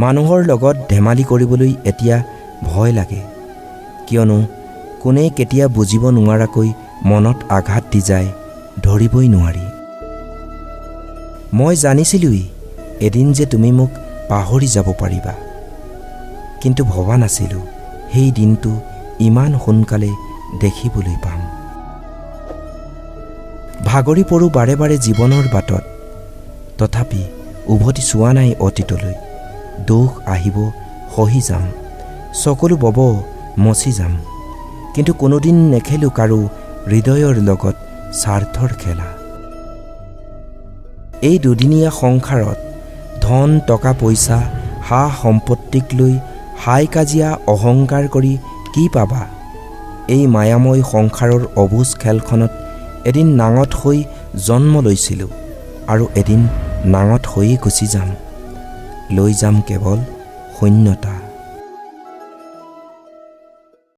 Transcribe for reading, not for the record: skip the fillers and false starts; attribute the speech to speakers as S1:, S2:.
S1: মানুহৰ লগত ধেমালি কৰিবলৈ এতিয়া ভয় লাগে, কিয়নো কোনে কেতিয়া বুজিব নোৱাৰাকৈ মনত আঘাত দি যায় ধৰিবই নোৱাৰি। মই জানিছিলোঁৱেই এদিন যে তুমি মোক পাহৰি যাব পাৰিবা, কিন্তু ভবা নাছিলোঁ সেই দিনটো ইমান সোনকালে দেখিবলৈ পাম। ভাগৰি পৰোঁ বাৰে বাৰে জীৱনৰ বাটত, তথাপি উভতি চোৱা নাই অতীতলৈ। দুখ আহিব সহি যাম, চকুলো বব মচি যাম, কিন্তু কোনোদিন নেখেলোঁ কাৰো হৃদয়ৰ লগত স্বাৰ্থৰ খেলা। এই দুদিনীয়া সংসাৰত ধন টকা পইচা সা সম্পত্তিক লৈ হাই কাজিয়া অহংকাৰ কৰি কি পাবা? এই মায়াময় সংসাৰৰ অবুজ খেলখনত এদিন নাঙঠ হৈ জন্ম লৈছিলোঁ আৰু এদিন নাঙঠ হৈয়ে গুচি যাম। লৈ যাম কেৱল শূন্যতা।